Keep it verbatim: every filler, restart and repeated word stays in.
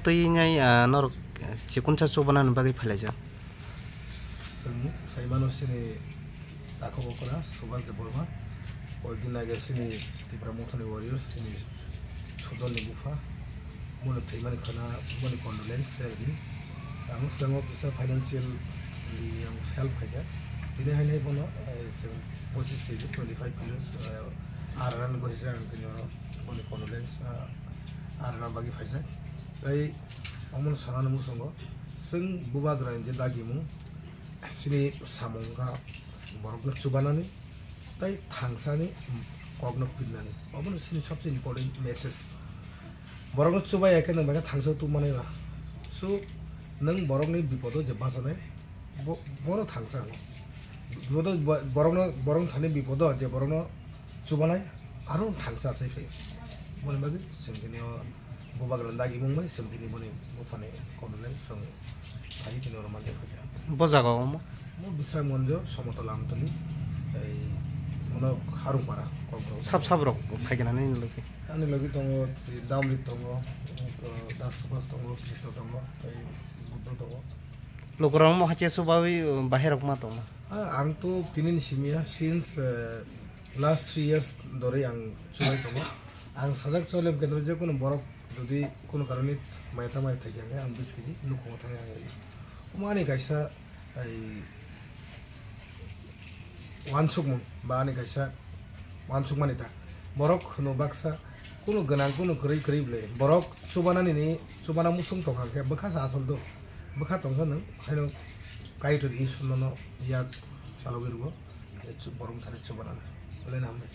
Twi nai, ah, norok, eh, chikunsa chubanani bagwi phailaijak. Chwng sai mano chini takhuk okra Subhas Debbarma, koikdin age chini Tipra Mothani warriors, chini sudolni bupha, bono thwimani khana boni condolence share di. Ang swkango kisa financially ang help khaikha. Tini hainai bono, eh, chwng pochis K G, twenty five kilos, eh, R R N gosi ang tini oro boni condolence, ah, R R N bagwi phaijak. Tei omono sanani muchungo chwng bubagrani je dagimung, chini samung wngkha borokno chubanani tei thangsani kokno pirnani. Omono chini sobse important message. Borokno chubaya khe nwng bai khe thangsa tubmanai ba. So, nwng borokni bipodo je bachanai, bo-, bono thangsa. Bipodo bo-, borokno, borokno thani bipodo je borokno chubanai, aro thangsa achai phaio. Boni bagwi chwng tini o bubagrani dagimung bai chwng tini boni buphani condolence chwng phai tini oro manjak kha. Bo jaga o omo? Mo Bisramganj, Somotol Amtoli, tei mono Harungpara, Kokborok. Sab sab rok phai khe nani logi? Ani logi tongo, tei Damri tongo, uh, Daksubas tongo, Krishna tongo, tei Buddha tongo. Lukurok mo hache subawi, uh, bahai rok ma tongo? Ah, ang to tini ni simi ya, since, uh, last three years dhori ang chubai tongo. Ang sajak chole kendro je kono borok jodi kono karone maya ta maya thai khe ang bis kiji nukhungo thangwi ang ri. Omo ani kaisa ai wansukmung ba ani kaisa wansukmani ta. Borok no baksa kono gwnang kono kwrwi kwrwi ble borok chubanani ni chubana musung tongkha khe bwkha sa asol do. Bwkha tongkha nwng haino Kaitor Isor nono yak chalogwi rwo. Borok thani chubanani. Belai no hambai.